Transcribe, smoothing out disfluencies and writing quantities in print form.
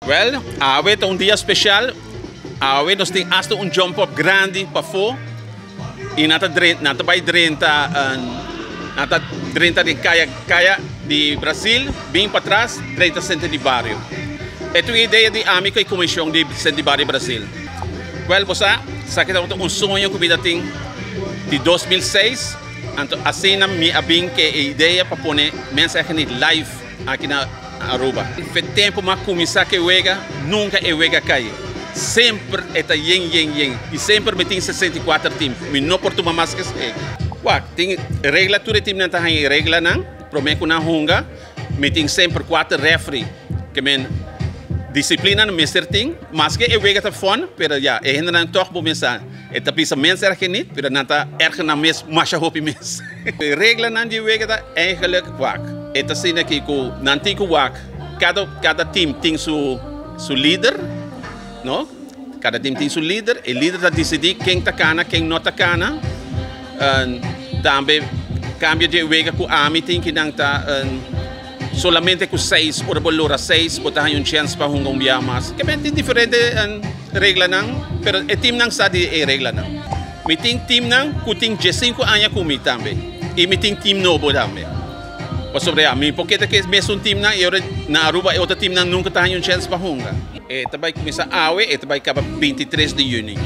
Wel, awe ta un dia special. Awe nos tin hasta un jump up grandi pafó y nan ta nan ta bay drenta nan ta drenta den caya caya di Brasil bin patras drenta centro di bario. E ta un idea di ami cu e comision di centro di bario Brasil. Wel bo sa, esaki tabata un soño cu mi ta tin di 2006, anto asina mi a bin cu e idea pa pone mensahe live aki na Aruba. Fe tempo m'a cuminsa cu e wega, nunca e wega cay. Semper e ta yen yen yen y semper mi tin 64 team. Mi no por tuma mas esey. Wak, tin regla, tur e teamnan ta haña e reglanan prome cu nan hunga. Mi tin semper cuater referee ke men disciplina nan mester tin. Maske e wega ta fun, pero ya, e hendenan toch bo mester sa. E ta bisa mens erg niet, pero nan ta erger nan mes masha hopi mes. E reglanan di wega ta eigenlijk wak. E ta asina aki ku nan tin ku wak. Kada kada team tin su su lider, no? Kada team tin su lider. E lider ta disidí ken ta kana, ken no ta kana. Tambe kambio di e wega ku ami tin ki nan ta solamente ku seis, ora bo lora seis bo ta haña un chèns pa hunga un bia mas. Ke men tin diferente reglanan, pero e teamnan sa di e reglanan. Mi tin teamnan ku tin diesinku aña ku mi tambe i mi tin team nobo tambe. Pasobra ya mi por keda ku e mesun teamnan i ora na Aruba e otro teamnan nunka ta haña un chèns pa hunga. E ta bai kuminsá awe, e ta bai kaba 23 di yüni.